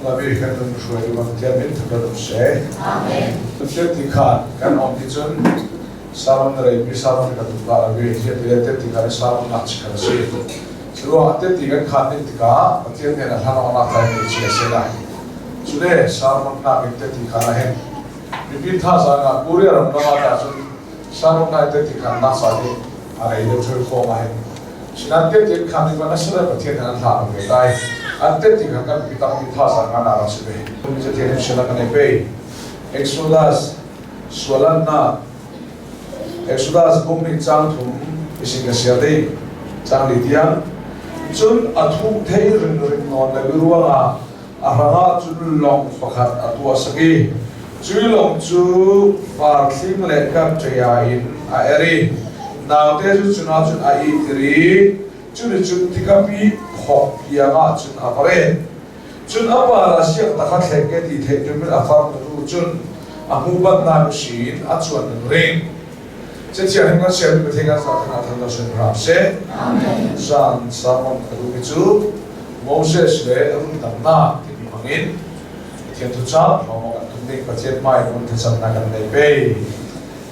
Nabi kan nun hruaitu kan Pathian min thangṭhat um seh. Amen. Pathian ti khan kan om ti cun Salon na reimi salon kan um la lo i hian le tet ti khan salon nak chi khan a si. Curuangah tet ti kan khan ding tikah Pathian nih a hlan awk nak tlai mi chi a si lai. Cule salon nak in tet ti khan ah hin mipi thazaang ah Korea ram ram ah dah cun salon nai tet ti khan nak sa nih a rei deuh thil khawm ah hin Sinan te tin khan ni na sare Pathian an hla ve lai. An te tin khan kan pi tam mi tha sa nga na rak si ve. Mi che thian sila kan pe. Exodus sualan na Exodus bung ni chang thum isin ka sia dei chang li tiang cun a thu thei ring ring non le ruanga a hrangah cun lawng pakhat a tuah sak i cui lawng cu farthling le karṭea in a er i naute cu cungah cun a ihtir i cuticun tikapi khawk tiangah cun a va ret. Cun a par ah siak tak a thlek e ti theih tum in a farnu cun a hmu bannak si in a cuan in ring. Cathiang hin kan siami Pathian kan zah thana than lo sin hram seh. Zan sermon ka duhmi cu Moses le rundamnak timi hmangin Pathian thucam thawng kan tum ding Pathian hmai kun thlacamnak kan nei ve.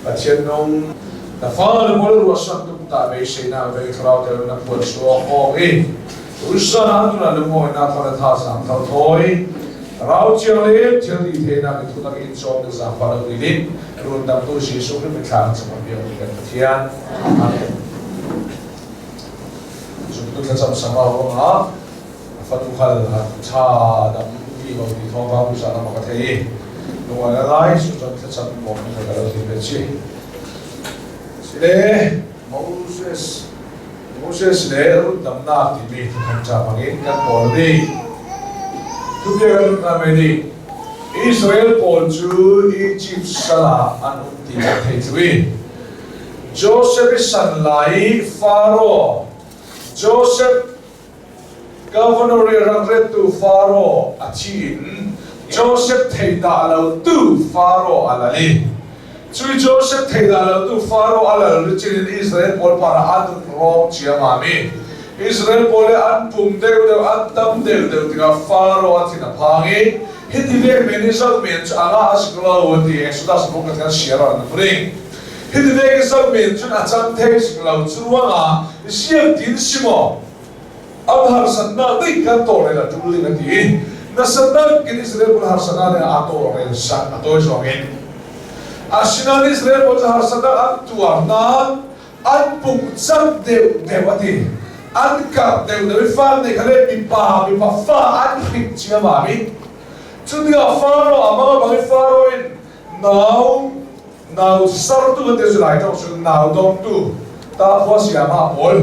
Pathian nung na fale pawl ruahsan tum ta beiseinak ve thlarau tel na phuan suak awk i Usan ah nuna lungawinak thar le thazaang thar thawi rau chiang le thil ti thenak i thutak in cawm le zaangfah lo ding rundamtu Jesuh Khrih mithla in biak mi kan Pathian. Amen. Zumtu thlacam sangau ruangah fanu khal tha dam ti lo ti thawng ka usa na ka thei lungai ngai su cun thlacam bawm ni ka lo ti ve chi sile Moses Moses le rundamnak timi thuthan ca hmangin kan pawl dih. Thubia kan lut hna me dih. Israel pawl cu Egypt sal ah an um ti kan thei cu i Joseph i san lai i Faro Joseph governor i rak rettu Faro a thi in Joseph thei dah lo tu Faro a lal i Cui Joseph thei dah lo tu Faro a lal luchin in Israel pawl par ah an rawng ciammam i Israel pawl le an pum deuhdeuh an tam deuhdeuh tikah Faro a thin a phang i hiti vek men i zoh men cu a ngah a si ko lo ti Exodus bung kan share an ring. Hiti vek i zoh men cun a cang thei si lo cu ruangah siang tin si maw an harsatnak ding kan tawlrel a ṭul ding a ti i nasa in Israel pawl harsatnak ding ah a tawlrel sak a tawi zong in asinain Israel pawl cu harsatnak an tuar nain an pungcang deuh deuh a ti an karh deuh deuh i fa nei kha le mipa mipa fa an hring ciammam i cu tikah Faro a mang a bang i Faro in nau nau sartu kan ti cu lai tawk cun nau dongtu ta khua siama pawl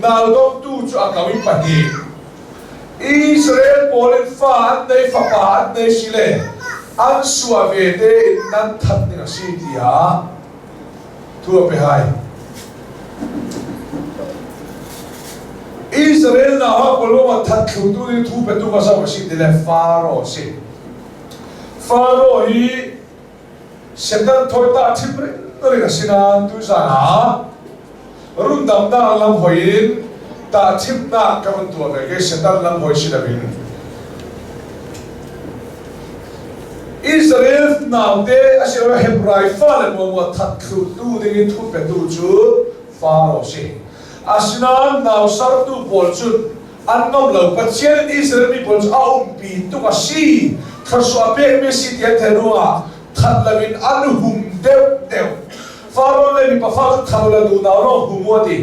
nau dongtu cu a ko i pahnih Israel pawl in fa an nei fapa an nei si le an sua ve te in nan that ning a si tiah thu a pe hai Israel nau ha pawl ma that thlu tu ding thu pe tu ka sa si ti le Faro si Faro hi Satan thawita chim ring a si nain tuzan ah rundamnak lam hoi in tahchimhnak ka vun tuah ve ke Satan lam hoi si loin Israel naute asilo Hebrai fale muamua that thlu tu ding in thu petu cu Faro si. Asinain nau sartu pawl cun an ngam lo Pathian in Israel mi pawl cu a umpi tuk a si thluachuah pekmi a si ti an theih ruangah that loin an hum deuh deuh Faro le mipa fa cu thalo le unau lawng hum u a ti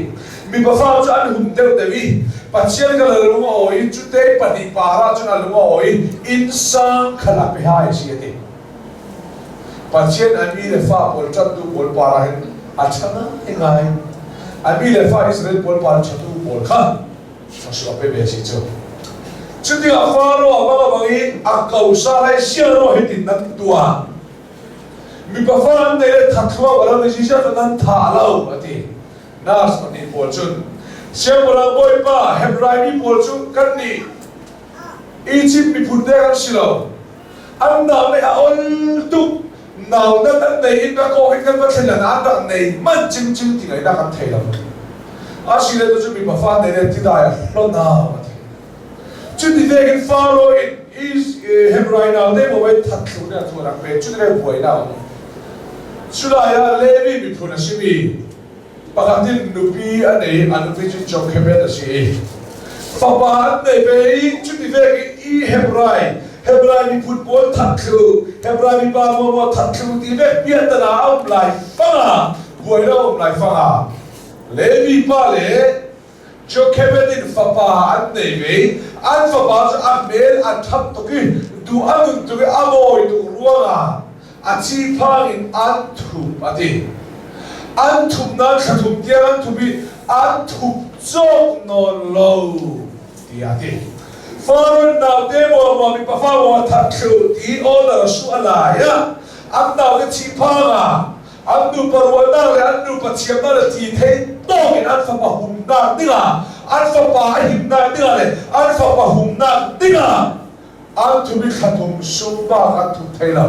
mipa fa cu an hum deuh deuh i Pathian ka lung a awi i cute pahnih par ah cun a lung a awi i inn sang kha la pe hai si a ti Pathian a mi le fa pawl ṭanhtu pawl par ah hin a ṭha ngaingai a mi le fa Israel pawl par ṭhatu pawl kha thluachuah pe ve si cu. Cutikah Faro a bang a bang i a ko sa lai siaro hitin nan tuah. Mipa fa an nei le thathlua walang ni Jesuh cu nan tha lo a ti. Nurse pahnih pawl cun siangpahrang bawipa Hebrai mi pawl cu kan nih Egypt miphun te kan si lo. An nau nei a ol tuk. Nau nan an nei in ka kawh in kan va thlen an rak nei man cingcing ti ngai na kan thei lo. Asile tu cu mipa fa nei le tidai a hlon na a ti. Cuti vekin Faro in Hebrai naute mo wei that thlu ne thu rak pe chu le buai na um. Chulai ah Levi miphun a simi pakhat in nupi a nei, a nupi cu Jochebed a si. Fapa an nei ve i cuti vek i Hebrai Hebrai miphun pawl that thlu, Hebrai mipa mo mo that thlu ti vek piantana a um lai fanga, buai na um lai fanga Levi pa le Jochebed in fapa an nei ve. An fapa cu a hmel a ṭhat tuk i duh a nun tuk i a mawi tuk ruangah a cihphang in an thup a ti. An thup nain thla thum tiang an thup i an thup cawk nawn lo tiah a ti. Farun naute muamua mi pafa maw that thlu ti order su a lai ah an naute cihphang ah an nupa ruahnak le an nupa thiamnak le ti thei tawk in an fapa humnak dingah, an fapa a himnak dingah le an fapa humnak dingah an thum i thlathum sung bak an thup thei lo.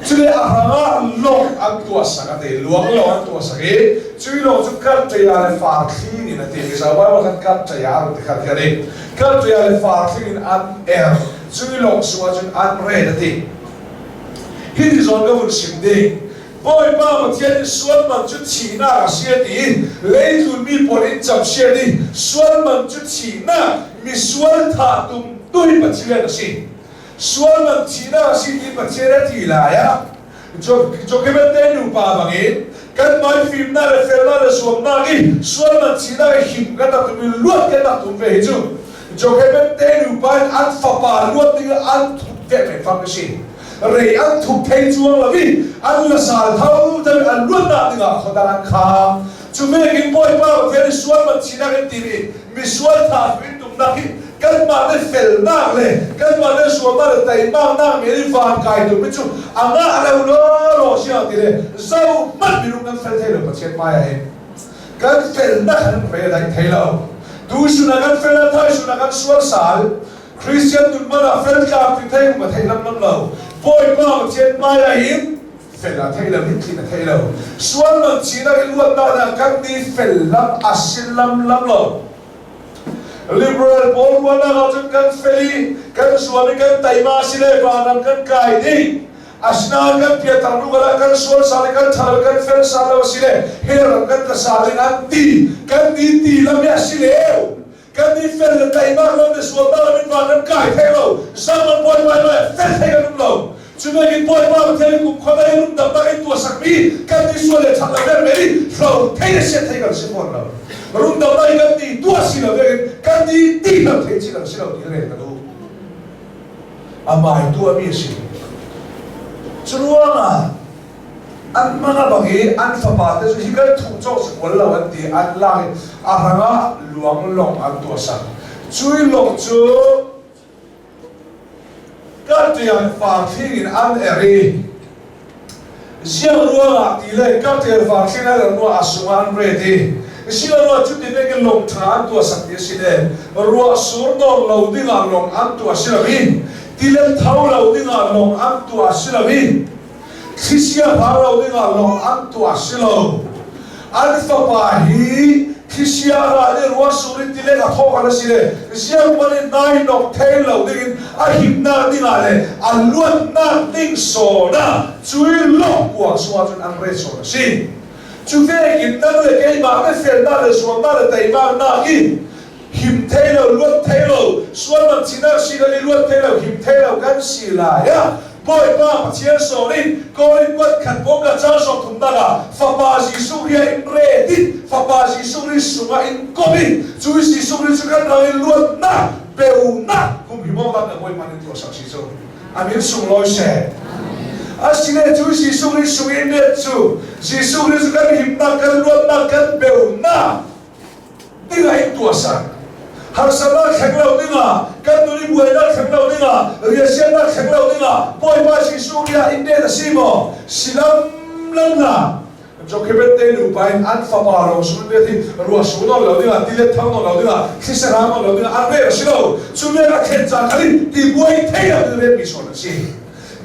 Cule a hrangah long an tuah sak a ti, luang long an tuah sak i cui long cu karṭaya le farthling in a ti. Mizo Bible khan karṭaya an ti khan khian i karṭaya le farthling in an er, cui long sungah cun an ret a ti. Hi ti zawn ka vun sim ding. Bawipa Pathian in sual man cu thihnak a si a ti. Leitlunmi pawl in cam si a ti. Sual man cu thihnak, misual thah tum tu hi Pathian a si. Sual man thihnak a si ti Pathian a ti lai ah Jochebed te nupa bangin kan mai fimnak le felnak le zuamnak i sual man thihnak i him kan rak tum i luat kan rak tum ve hi cu Jochebed te nupa in an fapa luat ding an thup ve men fam a si. Rei an thup thei chuang lo i an la sal tho tho i an luatnak dingah khuadang an kham. Cu vekin Bawipa Pathian i sual man sinak in timi misual tha in tumnak hi kanmah le felnak le kanmah le sualnak le teimaknak men i van kai tum hi cu a ngah lo law law si ti le zohmanh minung kan fel thei lo. Pathian hmai ah hin kan felnak han re a daih thei lo. Tu sun ah kan fel, a thai sun ah kan sual sal. Christian nun man ah fel tlam ti thei ma thei lam lam lo. Bawipa Pathian hmai ah hin fel a thei lo, hin thin a thei lo. Sual man sinak i luatnak na kan ni fel lam a si lam lam lo. Liberal pawl ruahnak ah cun kan fel i kan sual i kan teima si le vanram kan kai dih. Asinain kan piatar nu kala kan sual sal i kan ṭhalo, kan fel sal lo si le hell kan tla sal ding an ti. Kan ni ti lam hi a si leu. Kan ni fel le teimak lo le sual ba lam in van kan kai thei lo. Zaman bawipa le fel thei kan um lo. Cu vekin Bawipa Pathian kum khua dai rum dam tak in tua sakmi kan ni sual le ṭhat lo ver men i hro thei le siat thei kan si fawn lo. Rum dam dai kan ti tua si lo vekin kan ni ti lo thei chi lo si lo ti re ka duh. Amai tuahmi a si. Curuangah an hmang a bang i an fapa te cu hi kan thuh cawk si kual lo an ti, an lak i a hrangah luang long an tuah sak. Cui long cu kartiang farthling in an er i ziang ruangah ti le kartiang farthling an er ruah a sungah an ret i silo cuti vekin long ṭha an tuah sak ti a si le ruah sur nawn lo dingah long an tuah si lo i tilet tho lo dingah long an tuah si lo i thlisia hlang lo dingah long an tuah si lo. An fapa hi thlisia ral i ruah sur in tilet a thawk an a si le ziang man in nai nok thei lo dingin a himnak dingah le a luatnak ding sawn ah cui long kuang sungah cun an ret sawn a si. Cu vekin nan le keimah le felnak le zuamnak le teimaknak hi him thei lo, luat thei lo, sual man sinak si lo i luat thei lo, him thei lo kan si lai ah Bawipa Pathian sawn in Korin kuat khat bawm la caan 30nak ah Fapa Jesuh Khrih in ret in Fapa Jesuh Khrih sungah in kom i cu Jesuh Khrih cu kan rang in luatnak beunak humhim awkah na Bawipa nih tuah sak si cu a min sunglawi seh. Asile cu Jesuh Khrih sung in ret cu Jesuh Khrih cu kan himnak, kan luatnak, kan beunak dingah in tuah sak. Harsatnak thleng lo dingah, kan nun i buainak thleng lo dingah, riasiannak thleng lo dingah Bawipa Jesuh Khrih ah in det a si maw? Silam lan na Jochebed te nupa in an fapa rong sul ve thi ruah sul nawn lo dingah, tilet thang nawn lo dingah, thli rang nawn lo dingah an rel a si lo. Cu ve a thlen caan khan in ti buai thei lo ding retmi sawn an si.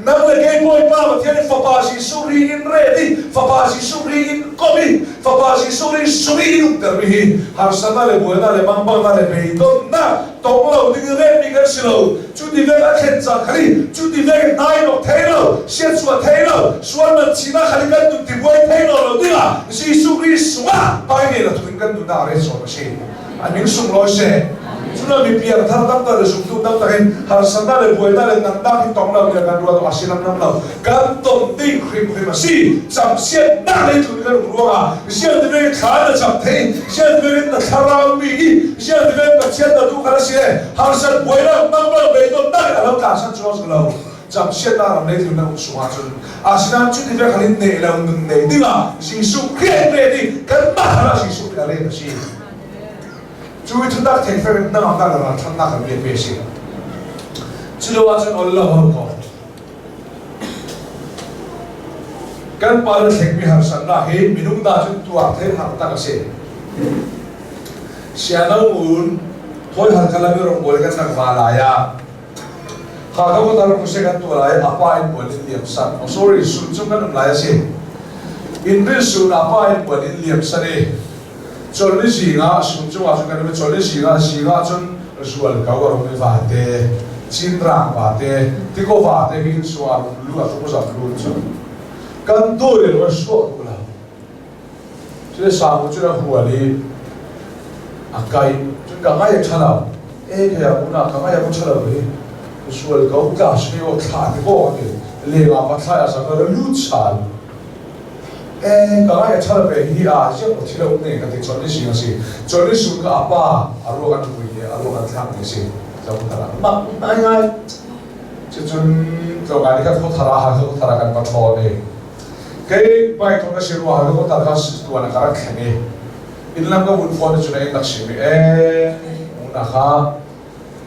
Nang le kei Bawipa Pathian in Fapa Jesuh ri in ret i Fapa Jesuh ri in komh i Fapa Jesuh ri sung i in umtermi hi harsatnak le buainak le mangbangnak le beidonghnak tong lo ding in retmi kan si lo. Cu ti vek a thlen cang khal i cu ti vek hnainok thei lo, siatsuah thei lo, sualman sinak khal i kan nun ti buai thei lo lo dingah Jesuh Khrih sungah paine la thu in kan nunnak a ret sawm a si. A min sunglawi seh. Cuna mi piangthar taktak le zumtu taktak in harsatnak le buainak le nangnak hi tong lo tiah kan ruat awk a si lamlam lo. Kan ton ding hrimhrim a si. Camsiatnak lei tlun kan um ruangah ziantive thla na cam thei, ziantive in na thlarau mi i ziantive Pathian na duh kha na si le harsat buainak manglo beidonnak in a lo tla san cu lo. Camsiatnak ram lei tlun na um sung ahcun asinain cuti ve khan in neh lo nun nei dingah Jesuh Khrih ve ti kanmah khan ah Jesuh Khrih a ret a si. Cu i thutak thengfer in hnangamnak le ralṭhatnak kan rian pe si. Cu lo ahcun ol lo hau ko. Kan pa le thlengmi harsatnak hi minung da cun tuar thei har tak a si. Siano un thawi har kha lami rong bawi kan rak va lai ah kha ka ko tar se kan tuah lai apa in buan in liam san. Oh sorry, sun chung kan um lai a si. In rin sun apa in buan in liam san i Chawlni zingah sum cungah cun kan um i chawlni zingah zingah cun zual ko a rum i vate cinrang vate tikaw vate hi inn sungah rum lu a rum zam lu cu kan dawi le kan suah duh lo cule sangu cu a hual i a kai cun ka ngai a ṭha lo e ke a una ka ngai a ku ṭha lo hi sual ko tla si o thla ti ko ti lengah va thlai a sa ka lu chal Eh, ka ngai a ṭhal ve hi a ziak maw thil a um ne ka ti chon ni sing a si. Chon ni sung ka a pa a ruak an vui le a ruak an thlak ni si. Zo thara mak ngai ngai. Cucun tlawmngai ni khat kho thara ha kho thara kan pa ṭhaw ne. Kei bai thong ka si rua ha kho thara kha tuan a ka rak thleng i inn lam ka vun phone cun a in rak sim i eh una kha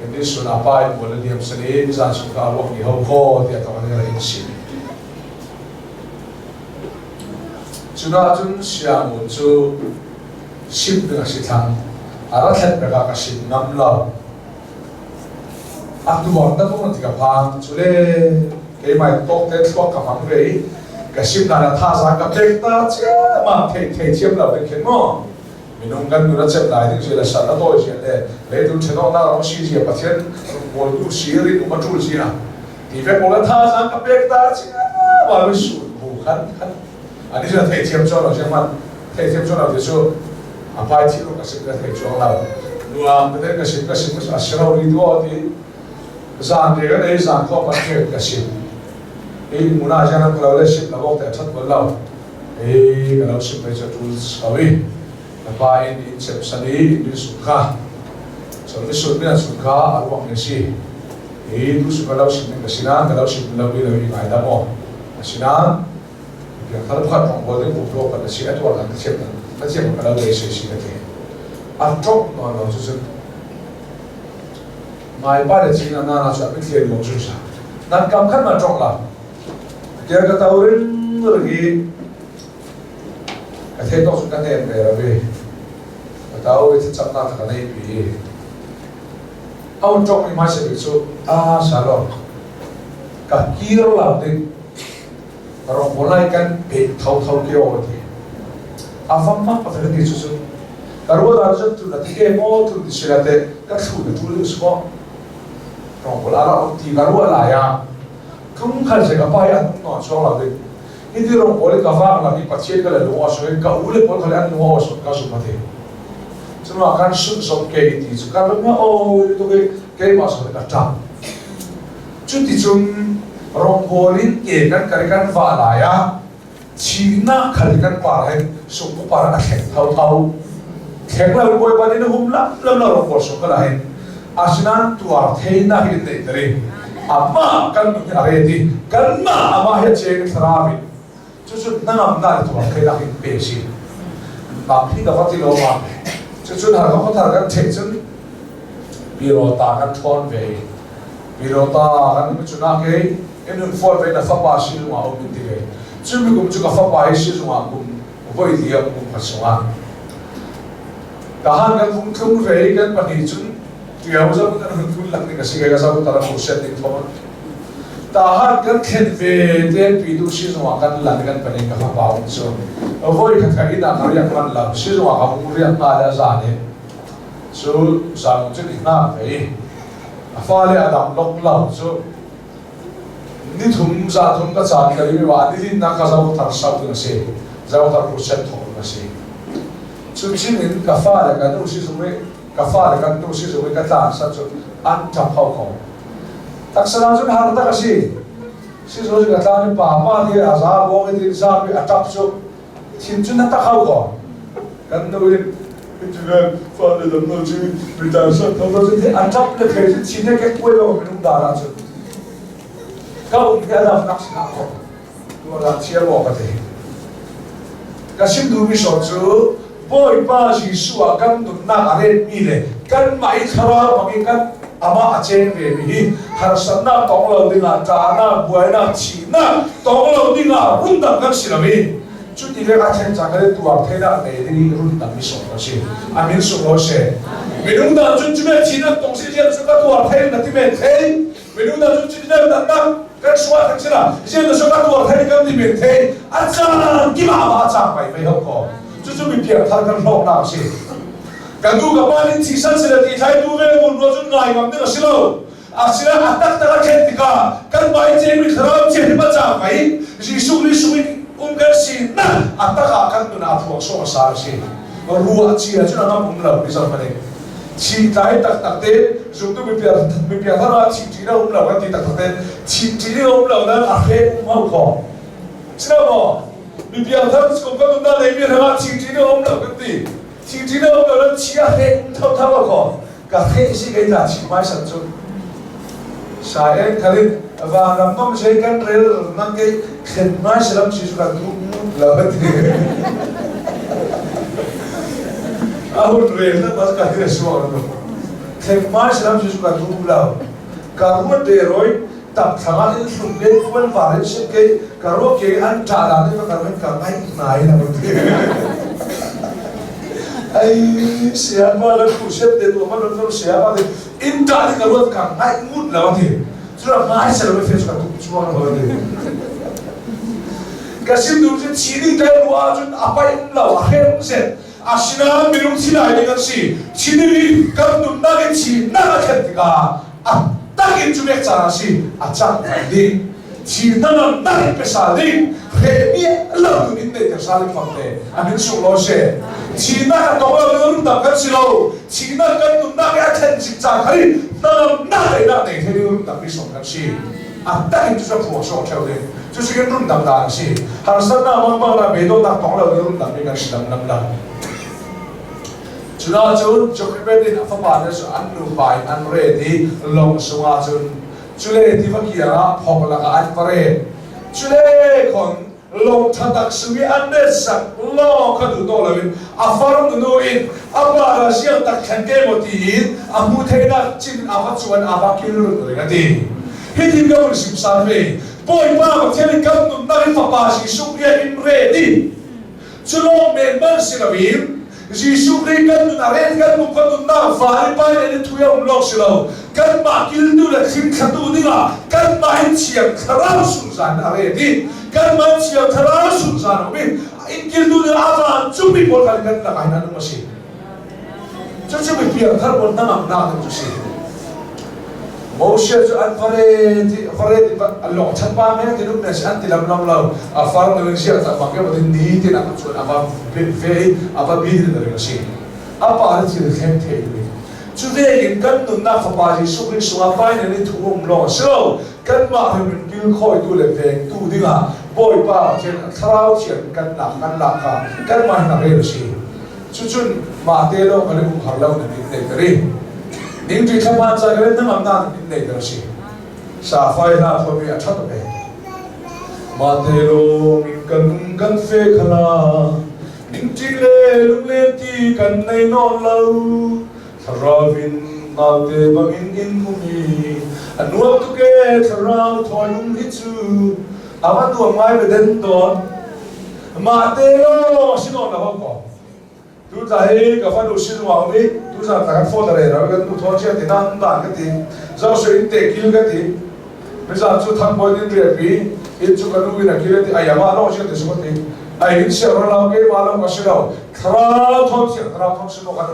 ini sun a pa in bual a liam sani nizan sun ka ruak ni ho ko tiah ka van ra in sim. Cudah cun siangun cu simh ding a si thlang. A ra thlen pek ah ka sim ngam lo. A tuar tak um ti ka phang. Cule keimah tawk te thluak ka hmang ve i ka sim dan ah thazaang ka pek ta ciammam thei thei thiam lo ding khin maw. Minung kan nun a cep lai ding si le sal a tawi si le leitung ṭhenawknak ram si zia Pathian bawltu si rin um a ṭul si ah ti ve ko la thazaang ka pek ta chia mi su bu khan khan ani cu thei thiam chuang lo chiang man thei thiam chuang lo ti cu a pai thi ru ka sim ka thei chuang lo nuam te ka sim ka sim a siro ri tu ti zan re kan ei zan ko pa ke ka sim ei muna jan ko lo le sim la bok te that bol lo ei ka lo sim pe cha tul sawi na pa in in chep sani in su kha so ni su ni su kha aruang ni si Hi tu ka lo sim ning ka si nain ka lo sim lo i lo i ngai dah maw? Asinain piangthar pakhat rong bawl ding pumruak kan si a tuar kan ka thiam ka thiam ka lo ve si si ka ti. A ṭok nawn lo cu cun ngai pa le cing na na cu a mitthli luang cu sa. Nan kam khan ma ṭok la. Tiar ka to ring ring i ka thei tok cu ka hnem ve ra ve. Ka to i thlacamnak ka nei pi. A hun ṭongmi hmaisa bik cu a sa lo ka kir lo ding rong lai kan pe thotho ke aw ti a fam mak pa ti cu cu ka ruat ah cun tu na ti ke maw tu ti sila te ka thlu na ṭul ding si maw rong bol ala um ti ka ruah lai ah tlung khal se ka pa hi an non chuang lo ding hi ti rong bol ka vang la i Pathian ka le lung a soi ka u le pawl khale an lung a soi ka zum ati Cuma kan sungsom ke ti cu kan lam o tu ke keimah so ka ṭap. Cuti cun rawngbawl in ke kan kal kan va lai ah thihnak khal kan par hin sungku par a thleng tho tho. Thleng lo bawipa nih na hum lam lam lo rawngbawl sung ka la hin. Asinain tuar theinak hi in neih amah kan nun hi a ret i kanmah amah hi a cheng thlarau in Cucu hnangamnak tuah theinak in pe si. Bak hi ka va ti lo ma. Cucun har ka thar kan theih cun Pirota kan ṭhawn ve. Pirota kan um cun ah kei in hun fual ve na fapa sizung ah um in ti ve. Cu mi kum cu ka fapa hi sizung ah kum voi li a um kum khat sungah. Tahan kan hung tlung ve i kan pahnih cun tiau zo kan hun tlun lak ding a si ke ka zo taram u set ding thom. Tahan kan thlen ve te pi tu sizung ah kan lan kan panin ka fapa um cu voi khat ka inn ah ka riak manh lo sizung ah ka hung riak hna le zan in cu zan cu ni hna ve a fale a dam lok lo cu nithum za thum ka caan ka ri wa nilin na ka zo thar sau tu na si zo thar percent thong na si cu chin in ka fale kan nu sizung i ka fale kan nu sizung i ka tlan san cu an ṭap hau ko taksa la cun har tak a si sizung ka tlan i pa pa ti a za bong i tin za pi a ṭap cu thin cun na tak hau ko kan nu in fale dam lo cu mi san tho lo cu a ṭap le thei cu chin he ke kuai lo minung dar ah cun ka um hi a dam nak sinah ko tuah chia maw ka ti ka sim duhmi sawt cu Bawipa Jesuh ah kan nunnak a retmi le kanmah i thlarau bang i kan amah a cheng ve mi hi harsatnak tong lo dingah ṭahnak buainak thihnak tong lo dingah rundam kan si lo i cuti le a then cang kan tuar theinak nei ding i rundam mi sawt kan si amin sunglawi se minung dang cun cume thihnak tong si zian cu ka tuar thei na ti men thei minung dang cun cuti nak kan suah kan sila zian na ka tuar thei kan ti men thei a caan kima ma chang pai mei ho ko cucu mi piak thar kan hlawk nak si kan du ka pa nin thi san sila ti thai tu ve mun ro cun ngai ngam ding a si lo asila a tak tak a khen tikah kan mai che mi thlarau che hi ma cha pai Jesuh Christ in um kan si na a tak ah kan nun a phuak so sa si ruah chia cun a ngam um lo mi zong mane chi tlai taktak te zumtu mi pia thar ah chi ṭi na um lo kan ti taktak te chi ṭi na um lo nan a hre um hau kho sino maw mi piangthar kum kan um na nei mi hrang ah chi ṭi na um lo kan ti chi ṭi na um lo nan chi a hre um tho tho kho ka hre si kai ta chi mai san cu sai en khalin vanram nom se kan rel nang ke khen mai salam chi su kan du lo ti a hun rel na bas ka hi suak no thek mai salam chi su kan du lo ka ruat de roi tap thanga in thlum ke puan var in sin ke ka ro ke an ta da ne ka ro ka ngai nai na ti ai sia ma la khu set de tu ma lo sia ma de in ta ni ka ruat ka ngai ngut lo ti Cura ngai sel me fe ka tuk chuang lo ni. Ka sim dum cun chini kai rua cun a pai um lo a hem set asina minung thilai ding an si chini ri kan nunnak in chi nak a thlen tikah a tak in cu mek caan a si a cang ngai ding chi nanam nak in pesa ding he mi lo nun in nei ter sa ling fang te amin sung lo se chi nak a tong lo rum tam kan si lo Thihnak kan nunnak i a thlen cik cang kha i hnangamnak einak nei thei ding rundam mi som kan si. A tak in cucu phuang sawh ṭheo ding. Cucu kan rundam dan a si. Harsatnak mangpang beidonghnak tong lo ding rundam mi kan si lam lam lam. Cuna cun Jochebed in a fapa le cu an nupa in an ret i lawng sungah cun cule tiva kiang ah phok lakah an va ret. Cule khon lawng ṭha tak sung i an net sak lawng kha duh tawh loin a far nunu in a pa ra siang tak thlen ke maw tiin a hmu theinak cin a va chuan a va kil ring a ti hi tin ka vun sim san ve Bawipa Pathian in kan nunnak in fapa Jesuh Khrih in re ti cu lawng men man si loin Jesuh Khrih kan nun a ret kan muk kan nunnak van i pai le thui a um lawng si lo kanmah kiltu le thimthlatu dingah kanmah in Thiang Thlarau sungzan a ret i kanmah Thiang Thlarau sungzan a um i in kiltu ding a van cungmi pawl khan kan lakah hin an um a si cucu mi piangthar pawl hnangamnak cu si Moshe cu an fare ti fare ti a long chan pa men ti num ne an ti lam lam lo a far no in sia ta bang ke tin ni tin a chuan a va ve a va bi ni ring si a pa le thil thleng thei ni chu ve in kan nunnak fapa Jesuh Christ sungah pai ne ni thu um lo si lo kan mah rim kil khoi tu le veng tu dingah Bawipa thian thlarau thian kan nak kan lak kha kan mah na rel si Cucun mah te lawng kan i um har lo na min nei ter i ningṭi thlaphan ca kan hnangam na min nei ter si safai hla phuami a ṭhat ve mah te lawng in kan um kan fe khala ningṭi le lunglen ti kan nei nawn lo thlarau in naute bangin in um i a nuam tuk e thlarau thawi um hi cu a va nuam ngai ve den tawn Mah te lawng si nawn lo ko. Tu tla hi ka fanu sin ruang nih tu zan ta kan phone re ra kan nu thon chia ti na dan ka ti. Zo so in te kil ka ti. Mizan cu thangbawi nin riak i inn cu ka nu in a kir ti ai ama lo si ti su ti ai in siang ro ke ma lo ka si lo thlarau thon siang thlarau thon si mo kan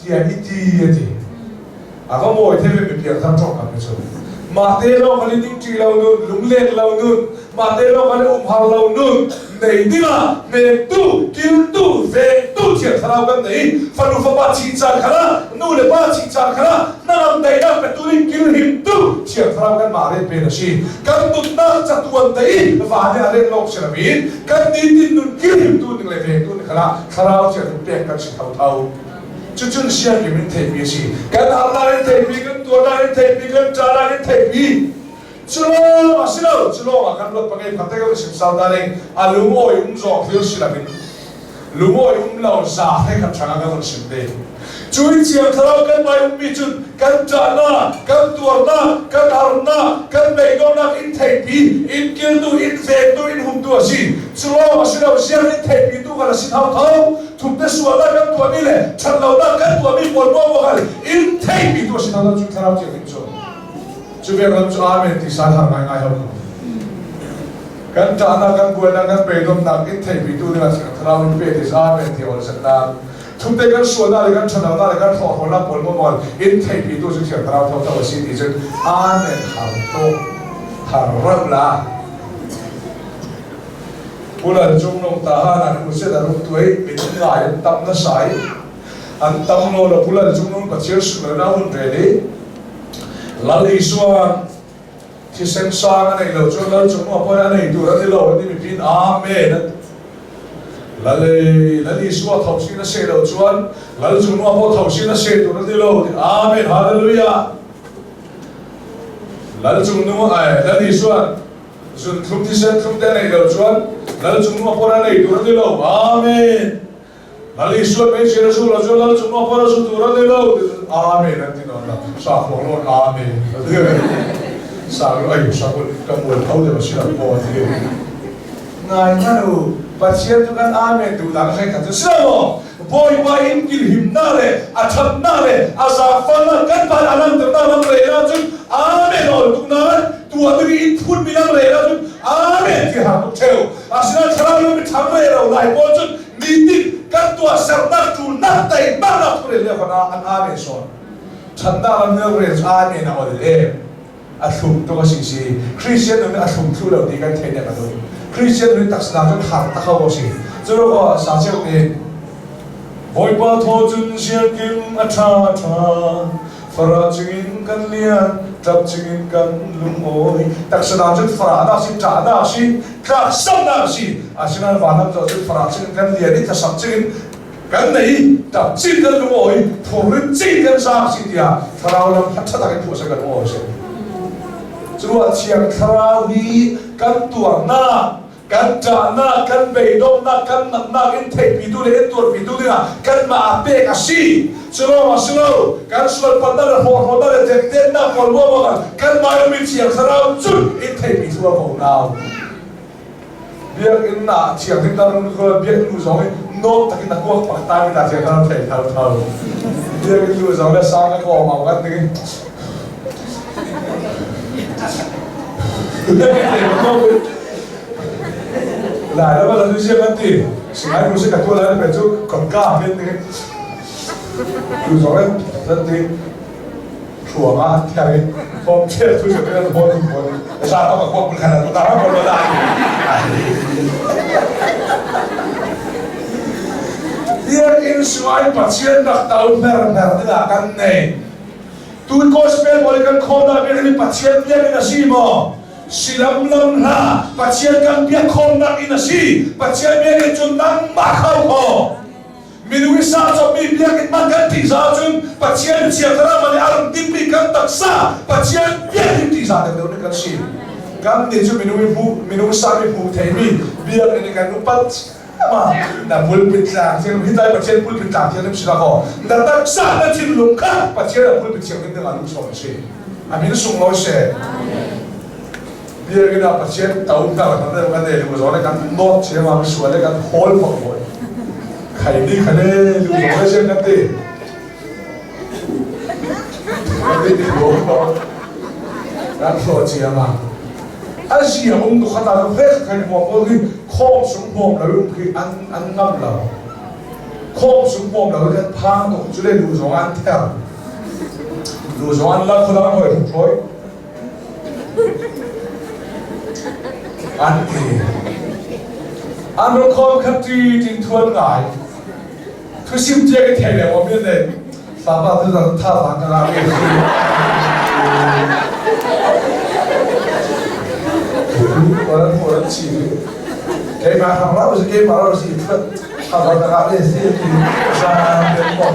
tiah i ti a ti. A va mawi the mi piang thar ṭong kam cu. Mah te lawng kan i dingṭi lo nun, lunglen lo nun, mah te lawng kan i umhar lo nun, nei dingah hnemtu, kiltu, vengtu thiang thlarau kan nei. Fanu fapa thih caan kha nu le pa thih caan kha hnangam daihnak petu ding kilhimtu thiang thlarau kan mah ren pen a si. Kan nunnak catuan te i va nih a ren lawng si loin kan nitin nun kilhimtu ning le vengtu ning kha thlarau thiang pek kan si thotho. Cucun sianginn in theihmi a si. Kan harnak in theihmi, kan tuarnak in theihmi, kan ṭahnak in theihmi. Cu lawng a si lo. Cu lawng ah kan ruat pangei khat te kan sim sau ta ning a lungawi um zawng thil si loin lungawi um lo za he khat hrang ah kan sim te. Cu in Thiang Thlarau kan mai ummi cun kan ṭahnak, kan tuarnak, kan harnak, kan beidawnak in theihpi, in kiltu, in vengtu, in humtu a si. Cu lawng a si lo. Sianginn theihpi tu kan a si thotho. Thupte sualnak kan tuahmi le ṭhatlonak kan tuahmi pawl ruangah in theihmi tu a si hna cu Thlarau Thianghlim cu. Cu biakam cu Amen ti san har ngaingai ho. Kan ṭahnak, kan buainak, kan beidonghnak in theihmi tu dingah Thlarau in pe ti Amen ti ol saknak. Thupte kan sualnak le kan ṭhatlonak le kan hlawhhlawnak pawl maw in theihmi tu cu Thiang Thlarau thotho a si ti cun Amen har tuk har reuh la. Pulan cung nung ta han an uset an um tuai minung ngai an tam na sai an tam lo la pulan cung nung Pathian sunglawi na hun rel i Lal Isua thisen sang a nei lo chuan Lal cung nung a a nei tur a ni lo an ti mi pin Amen. Lal Lal Isua tho sin a se lo chuan Lal cung nung a pawh tho sin a se tur a ni lo ti Amen. Hallelujah. Lal cung nung ai Lal Isua Zunthlum thisen thlum te nei lo chuan Lal cung a por a nei tur a ni lo. Amen. Lal Isuan mei sir a su lo chuan Lal cung a por a su tur a ni lo. Amen an ti nawn la. Sa khuang lawn Amen. Sa lu ai sa kul ka mual tho de si lo ko ti. Ngai nganu Pathian tu kan Amen tu dang sai khat chu si lo. Bawipa in kilhimnak le a ṭhatnak le a zaangfahnak kan van a langhternak lam rel ahcun Amen ol tuk nain tuah ding i in phunmi lam rel ahcun Amen ti har tuk ṭheo. Asinain thlarau lio miṭhang rel lo lai pawl cun nitin kan tuahsernak ṭulnak teimaknak thu rel lio khan an Amen sawn. Ṭhatnak lam lio rel cu Amen a ol lem. A thlum tuk a si si. Christian nun a thlum thlu lo ti kan theih nek a duh. Christian nun taksa cun har tak ho si. Cu ko sa cheu nih Bawipa thaw cun siangkim a ṭha ṭha fara chingin kan lian ṭap chingin kan lungawi taksa na cun fara na si ṭah na si tlak sam na si asinain vanam cu cun fara chingin kan lian i thasam chingin kan nei ṭap cin kan lungawi phurrit cin kan zaang si tiah thlarau lam kha ṭha takin phuah kan aw si. Cu ah Thiang Thlarau hi kan tuarnak, kan ṭahnak, kan beidonghnak, kan natnak in theihpitu le in tuarpitu dingah kanmah ah pek a si. Cu lawng a si lo, kan sualpalhnak le hlawhhlawhnak le tlettennak pawl ruangah kanmah in Thiang Thlarau cun in theihpi cu a ko nau. Biakinn ah thianghlim ta rung ko biakinn lu zong i nawt takin a kuak pak ta mi ta thiang thlarau thei thar thar biakinn lu zong le sang ka ko mau kan ding lai la ba la siang kan ti singai mu si ka tu lai pe chu kon ka min ding lu zong le kan ti Ruangah thiang i thawng chiat thu se kan bon bon sa to ka kuak khan ta ta bon la Biakinn suai Pathian rak tau mer mer dingah kan nei. Tu gospel pawl kan khawmnak biakinn Pathian biakinn a si maw? Silam lam hla Pathian kan biak khawmnak inn a si. Pathian biakinn cu nangmah khau kho. Minung i sa cawpmi biakinn man kan ṭihzah ahcun Pathian chiakhara man i a rung timmi kan taksa Pathian biakinn ṭihzah deuh deuh nih kan si. Kan nih cu minung i hmuh minung sa mi hmuh theimi biakinn i kan upat ma na pulpit tlang thiang hi tlai Pathian pulpit tlang thiang si kaw na taksa na thinlung kha Pathian a pulpit thiang ding ah lung si. A min sunglawi seh. Biakinn ah Pathian to hna kan kan kan nei lu zawn kan nawt chiam ah sual le kan hawl bak mawi khai ni khane lu zawn le siang kan ti kan ti ti lo. Kan hlawh ciam ah. A zia um tu khat ah vek khan huam pawl hi khawm sung huam lo um khi an an ngam lo. Khawm sung huam lo kan phang tuk cu le lu zong an ther. Lu zong an la khulang hoi hruk hroi. An ti. An ro khawm khat ti tin thuan ngai. Thusim tia ka thei le om in ne sapa tu zang tha zang ka ra ve Waran horan chi keimah hang ra si keimah ra si tha zang ka ra ve si ti zang den ko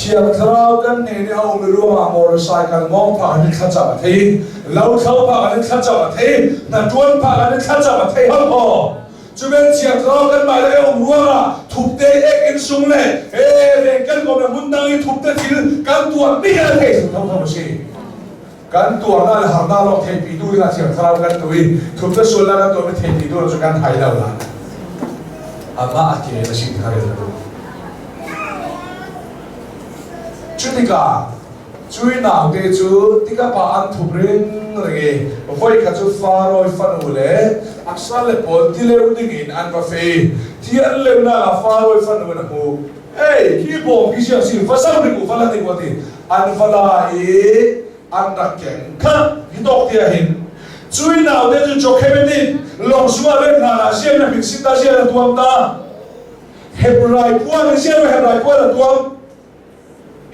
Thiang Thlarau kan nih nih a um i ruangah motorcycle mawng phak in thlacam a thei, lothlo phak in thlacam a thei, hnaṭuan phak in thlacam a thei hau maw? Cu ben Thiang Thlarau kanmah le a um ruangah thupte ek in sung le ee veng kan kom le hmun dang i thupte thil kan tuah mi a thei thotho tho a si. Kan tuarnak le harnak lawng theipi tu dingah Thiang Thlarau kan tu i thupte sualnak kan tuahmi theipi tu cu kan hai lo la. Amah a ke a si kha rel lo. Cu tikah cui naute cu tikapa an thup ring ring i voi khat cu Faraoh fanu le a salle pawl tileu dingin an va fe. Ti an leunak ah Faraoh fanu in a hmuh. Hey, hi bawm hi siang si va sam ring u va la ding u ti an va la i an rak keng kha hi tawk tia hin cui naute cu Jochebed in lawng sungah rem hna na siam na hmin sin ta sia na tuam ta Hebrai puan na siam Hebrai puan na tuam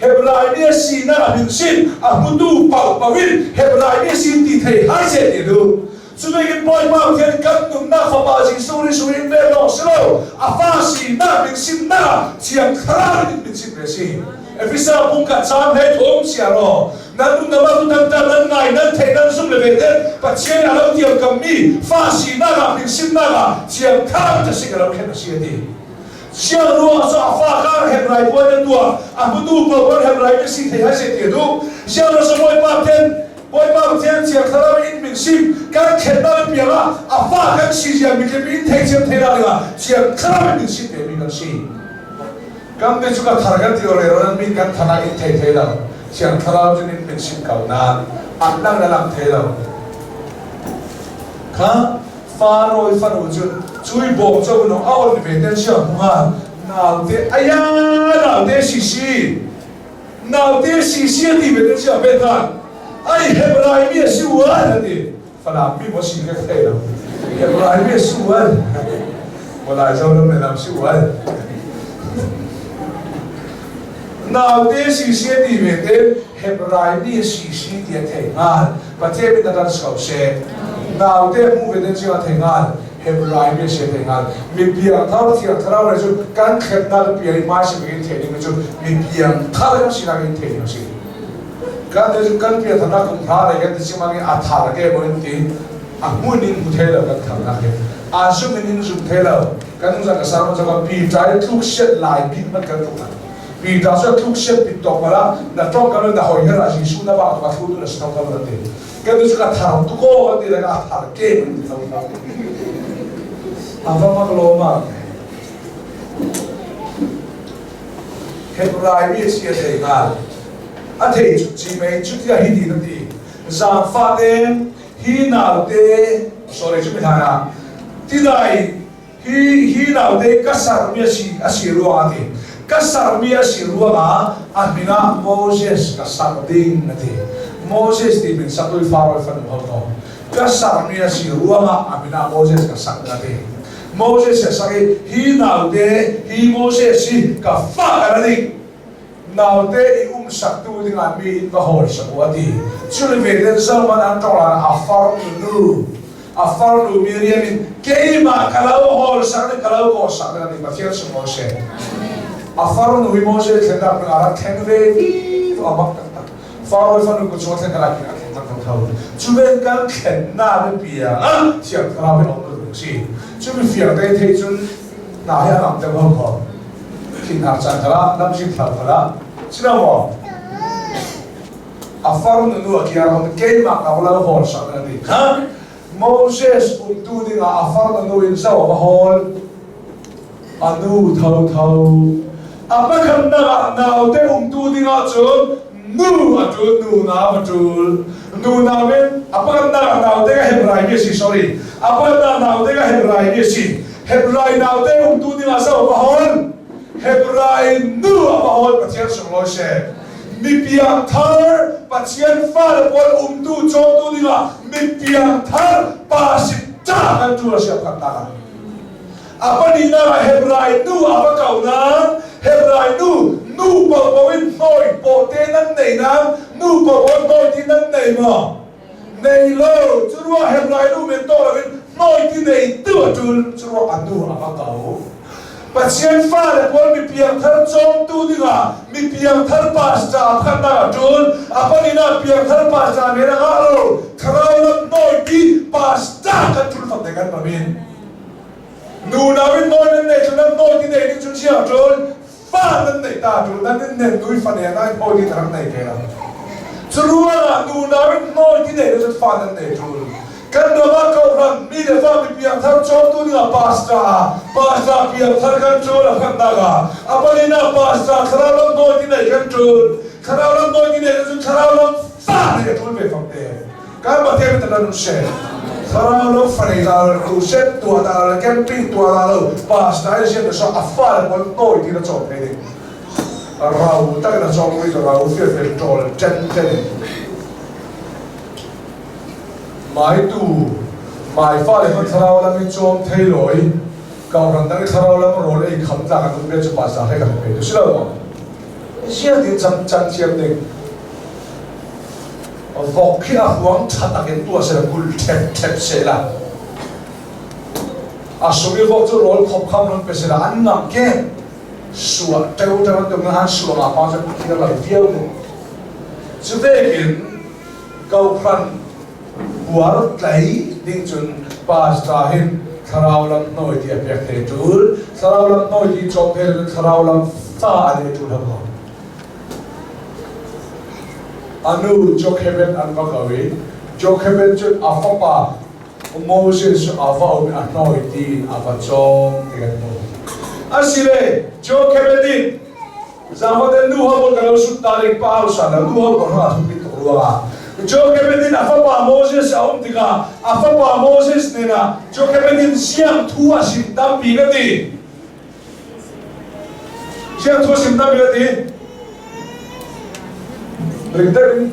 Hebrai mi a si na a min sin a hmutu pau pau in Hebrai mi a si ti thei hai se ti du Cubekin Bawipa Pathian kan nunnak Fapa Jesuh Khrih in ve lawng si lo, a fa sinak min sinnak Thiang Thlarau in min sin ve si. Efesa pungkhat caan hlei thum sia law, nan nun nama tu tan tan nan ngai nan thei nan zum le ve ten Pathian a lo tiam kam mi fa sinak ah min sinnak ah Thiang Thlarau ta si ka lo khen a si a ti. Siang ruang cu a fa kar Hebrai puan an tuah, a hmutu paoh Hebrai ka si thei hai se ti a duh. Siang ro Bawipa Pathian Bawipa Pathian Thiang Thlarau in min sim kan khennak in piang ah a fa kan si zia mikip in thei thiam thei nak dingah Thiang Thlarau in min sim ve mi kan si. Kan mi cu ka thar kan ti re ro nan min kan thana in thei thei lo. Thiang Thlarau cun in min sim ko nan an lang na lang thei lo. Kha Farawi fanu cun cui bawm cho no a on ve ten sia hunga naute aya naute si si Naute sisi a ti ve te cia pe than. Ai Hebrai mi a si uan a ti. Falam mi maw si ka thei lo. Hebrai mi a si uan. Walai zo lam le lam si uan. Naute sisi a ti ve te Hebrai mi a sisi ti a thei ngal. Pathian min kan so se. Naute mu ve te cia thei ngal. Hebrai mi se te ngal mi piang thar thiang thlarau le cu kan thletnak pian i hmai sim in thei ding cu mi piang thar kan sinak in thei ding si kan te cu kan pian tharnak kum hra le kan ti chimang i a thar ke mo in ti a hmun in hmu thei lo kan tharnak hi a zum in in zum thei lo kan zan ka sarong zaka pi tai tluk siat lai bik man kan tluk pi ta so tluk siat pit tok mala na tong kan na hoi her a Jesu na ba ka thu tu na stong kan ti Kan cu ka thar tuk aw kan ti le ka thar ke kan ti tho A va mak lo ma. Hebrai mi si a thei ngal. A thei cu chi mei cu tia hi ti na ti. Zaangfah te hi naute sorry cu mi hlan ah tidai hi hi naute ka sarmi a si ruangah ti ka sarmi a si ruangah a min ah Moses ka sak ding a ti Moses ti min sak tu Pharaoh fanu ho ko ka sarmi a si ruangah a min ah Moses ka sak a ti Moses a sak i hi naute hi Moses hi ka fa ka na ding naute i um sak tu dingah mi in va hawl sak u a ti cu le ve ten Salman an tong a farnu nu a farnu Miriam in keimah ka lo hawl sak le ka lo kaw sak le ni Pathian sung o se a farnu hi Moses thlennak ding ah rak thleng ve vi a mak taktak Pharaoh fanu ku chung thlen kala king a thleng tak tho cu ven kan thlen na le pia thiang thlarau hi om lu si cu mi fiang te thei cun na hi anam te ho kho thinhar caan khala lamzin thlau khala sino maw a farnu nu a kiar hon keimah ka lo hawl sak na ti kha Moses umtu dingah a farnu nu in zo va hawl a nu tho tho. A pakhatnak ah naute umtu ding ahcun nu a ṭul, nu nau a ṭul. Nu nau in a pakhatnak ah naute ka Hebrai mi a si, sorry. A pakhatnak naute ka Hebrai mi a si. Hebrai naute umtu ding ah so va hawl. Hebrai nu a va hawl Pathian sunglawi seh. Mi piangthar Pathian fale pawl umtu cawmtu dingah mi piangthar pa si ca kan ṭul a si a pakhatnak ah. A pahnihnak ah Hebrai nu a va kau nain Hebrai nu nu paohpaoh in hnawi pawhte nan nei nain nu paohpaoh in hnawi ti nan nei maw? Nei lo. Cu ruah Hebrai nu men tawh loin hnawi ti nei tu a ṭul. Cu ruah a nu a va kau. Pathian fale pawl mi piangthar cawmtu dingah mi piangthar pastor a phannak a ṭul. A pahnihnak piangthar pastor men a ngah lo. Thlarau lam nawi ti pastor kan ṭul fak te kan pamin. Nunau in nawi nan neih cu nan nawi ti nei ning cun siang cun fa nan neih ta cu nan in nen nui fa ne nai nawi ti rak nei ve lo. Cu ruangah nunau in nawi ti nei cun fa nan nei ṭul. Kan ram ah kohhran mi le fa mi piangthar cawmtu dingah pastor pastor piangthar kan ṭul a khatnak ah a palinak pastor thlarau lam nawi ti nei kan ṭul. Thlarau lam nawi ti nei cun thlarau lam fa nei a ṭul ve fak te. Kan Pathian mi tan she thlarau lo farei la lo crusade tua ta lo camping tua la lo pastor ai sian so a fa le pol toi ti na chom thei ding rau tak na chom ui rau fia fel tol chen chen mai tu mai fa le man thlarau lam i chom thei loi kau ran dang i thlarau lam rol ei kham tla kan um be chu pastor he kan pe tu si lo ma sia tin cham chan chiam ding Vok khi a huang ṭha takin tuah sehla kul ṭhepṭhep sehla a sung i vok cu rawl khopkham run pe sehla an ngamh ke suah ṭeuṭeu an tum han suah nga pa cu thir lo viau mu cu vekin kohhran buar tlai ding cun pastor hin thlarau lam nawi ti a pek te ṭul thlarau lam nawi ti cawm te thlarau lam fa a le ṭul hau A nu Jochebed an va kau i Jochebed cu a fapa Moses cu a va um i a hnawi tiin a va cawm ti kan hmuh. Asile Jochebed nih zaangfahten nu ho pawl ka lo sut ta ding pa hausa lo nu ho pawl a thupit tuk ruangah Jochebed in a fapa Moses a um tikah a fapa Moses nen ah Jochebed in siang thu a sim tampi ka ti. Siang thu sim tam ti. Ring deuh in.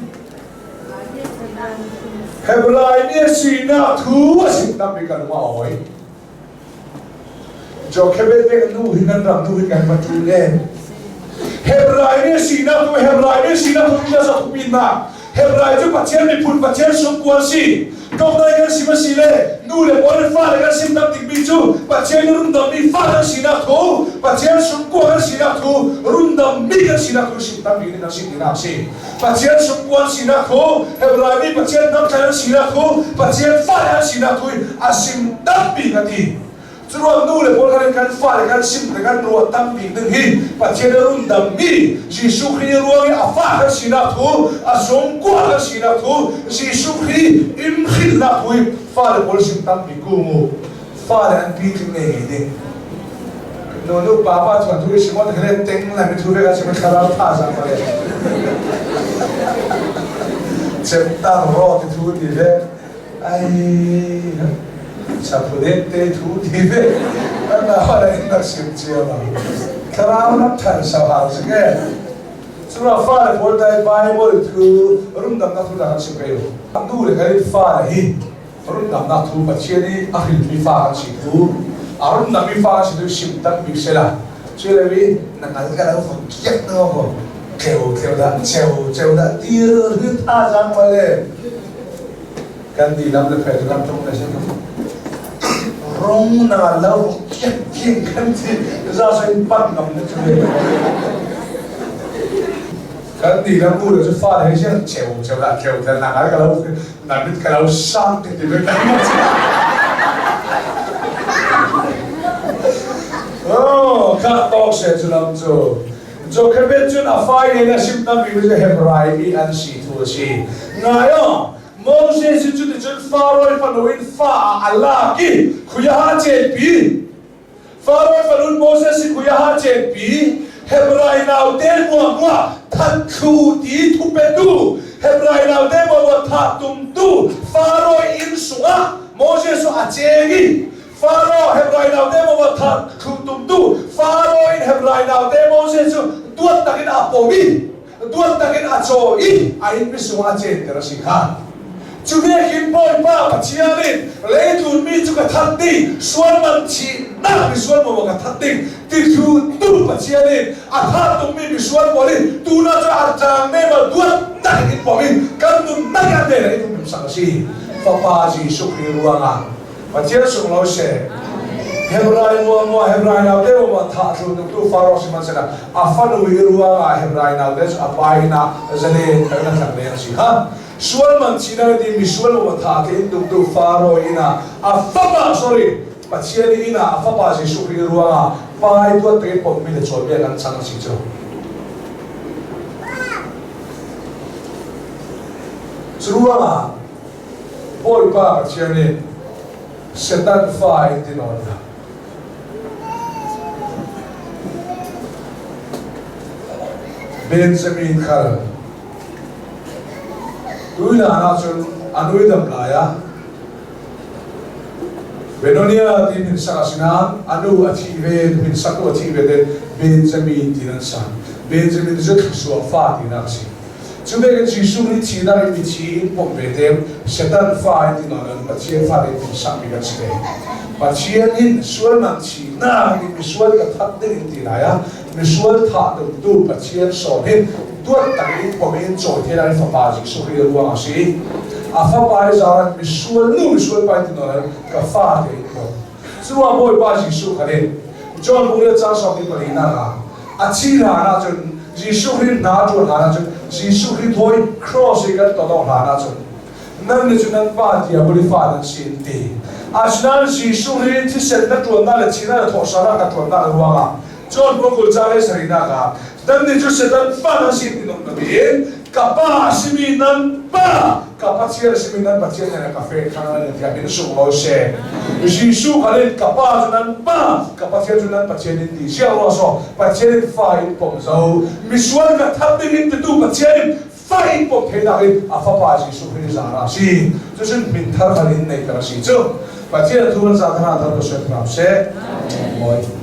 Hebrai mi a sinak thu a sim tam bi kan ma oi. Jochebed te nu hi kan ram nu hi kan va tu le. Hebrai mi a sinak thu Hebrai mi a sinak thu ila sa thu pin na. Hebrai cu Pathian miphun Pathian sungkual si. Tlawmdai kan sim a si le nu le pawl le fale kan sim tam tikmi cu Pathian rundammi fa kan sinak thu, Pathian sungkua kan sinak thu, rundammi kan sinak thu sim tampi in kan sim tinak a si. Pathian sungkuan sinak thu, Hebrai mi Pathian hnamthlai an sinak thu, Pathian fale an sinak thu a sim tampi ka ti. Curuang nu le pawl kan kan fale kan sim le kan ruah tam bik ding hi Pathian a rundammi Jesuh Khrih ruang i a fa kan sinak thu a zungkua kan sinak thu Jesuh Khrih im hrilhnak thu i fale pawl sim tam bik ku mu fale an pi tling ngei ngei ding nu nu pa pa chuan thu i simon khale teng la mi thu ve ka sim thlarau tha zang pale chem tang ro ti thu ti ve Ai saphudet te thu ti ve kan na hala in rak sim cia ma thlarau rak than sa hau si ke cura fa le pawl dai bible thu rundam nak thu da kan sim pe nu le kan fa le hi rundam nak thu pathian i a hrin mi fa kan si thu a rundam mi fa kan si thu sim tak bik sela cule wi na ngal ka lo fak kiak na ko tleu tleu dah cheu cheu dah tir rin tha zang ma le Kan dilam le phe cu kan tung le si rong na lo kiak king kan ti za so in pan ngam na chu kan dilam u le chu fa le hian cheu cheu da cheu da na ka lo na mit ka lo sang ti ti ve Oh, ka tok se chu lam chu Jochebed cun a fai in a sim tammi cu Hebrai mi an si thu a si. Ngai aw, Moses cu cuticun Faraoh fanu in fa ah a lak i khuiaha a cenpi. Faraoh fanu in Moses hi khuiaha a cenpi. Hebrai naute muamua thatthlu ti thupetu Hebrai naute muamua thah tumtu Faro inn sungah Moses cu a cheng i Faro Hebrai naute muamua thah tumtu Faro in Hebrai naute Moses cu duat takin a pom i duat takin a caw i a inn misung a center a si kha. Cu biakinn Bawipa Pathian in leitlun mi cu ka that ding, sual man thihnak misual maw ka that ding ti thu tu Pathian in a tha tummi misual pawl in tuna cu a tlang ne ma duat tak in pom in kan nun nak an ne in um sak a si. Fapa Jesuh Khrih ruangah Pathian sung lo seh. Hebrai mua Hebrai naute mua thah thlu tu Faro sihmanhsehlaw a fanu i ruangah Hebrai naute cu a pa inn ah zalen kan na thlang leng si kha. Sual man china ti mi sual mua tha te in tu Faro inn ah a fapa sorry Pathian inn ah a fapa Jesuh Khrih ruangah pai tuat te pom mi le chawl bia kan chang si cu. Cu ruangah Bawipa Pathian nih Satan fa in ti nawn hna. Benjamin khal tuilan ahcun a nui dam lai ah Benonia ti min sak a si nain a nu a thi ve min sak tu a thi ve te Benjamin ti nan sa. Benjamin cu thlusuah fa tinak a si. Cu bangin Jesuh nih thihnak in mithi in pom ve te Satan fa in ti nawn in Pathian fa in sakmi kan si ve. Pathian in sualnak thihnak in misual ka that ding in ti lai ah misual thah tu Pathian sawm hin duat tak in pom in cawi the lai fapa Jesuh Khrih ruang a si. A fapa i zaran misual nu misual pa in ti nawn in ka fa te in pom. Cu ah Bawipa Jesuh kha nih John bu le ca sawm ni palinak ah a thi hlan ahcun Jesuh Khrih hna ṭuan hlan ahcun Jesuh Khrih thawi cross i kan ton awk hlan ahcun nan nih cu nan pa diabol i fa nan si an ti. Asinain Jesuh Khrih thisen na ṭuannak le thihnak le thawhsarnak na ṭuannak ruangah John pangkul ca le sarihnak ah nan nih cu Satan fa nan si ti nung in ka pa a simi nan pa ka Pathian a simi nan Pathian nih ka fe kha nan tiah in sung lo seh. Jesuh kha nih ka pa cu nan pa ka Pathian cu nan Pathian in ti sia ruah so Pathian in fa in pom zo misual ka that ding in titu Pathian in fa in pom theinak in a fapa Jesuh Khrih zara a si cucun min thar khan in nei ter a si cu Pathian thu kan za thara thar ko seh hram seh. Amen.